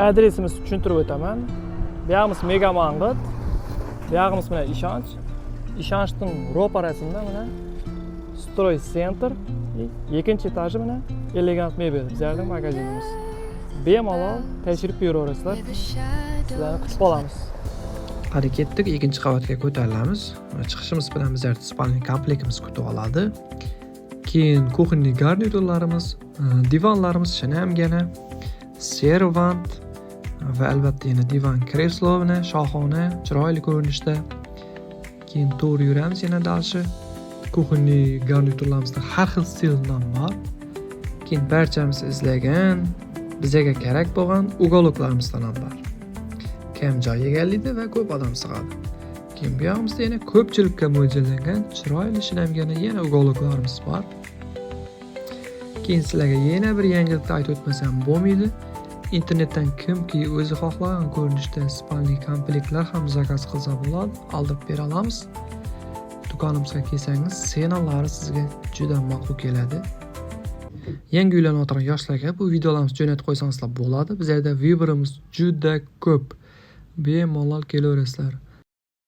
Adresimizni tushuntirib o'taman. Bu yog'imiz Mega Mang'it, bu yog'imiz mana Ishonch. Ishonchning ro'parasida mana Stroy Center, ikkinchi etaji mana Elegant Mebel, bizlarning magazinimiz. Bemalol tashrif buyuraverasizlar. Sizlarni kutib qolamiz. Qani, ketdik, ikkinchi qavatga ko'tarilamiz. Mana, chiqishimiz bilan bizlarni спальный komplektimiz kutib oladi. Keyin кухонный garniturlarimiz, divanlarimiz shinamgina, servant va albatta yana divan kreslo bilan shohona, chiroyli ko'rinishda. Keyin to'g'ri yuramiz yana дальше. Кухонный garniturlarimizda har xil stildan bor. Keyin barchamiz izlagan, bizaga kerak bo'lgan уголок larimizdan ham bor. Kam joy egallaydi va ko'p odam sig'adi. Keyin bu yog'imizda yana ko'pchilikka mo'ljallangan chiroyli shinamgina yana уголок larimiz bor. Keyin sizlarga yana bir yangilikni aytib o'tmasam bo'lmaydi. Internetdan kimki o'zi xohlagan ko'rinishda спальный komplektlar ham заказ qilsa bo'ladi, oldirib bera olamiz. Do'konimizga kelsangiz, цена lari sizga juda ma'qul keladi. Yangi uylanayotgan yoshlarga bu videolarimizni jo'natib qo'ysangizlar bo'ladi. Bizlarda выбор imiz juda ko'p. Bemalol kelaverasizlar.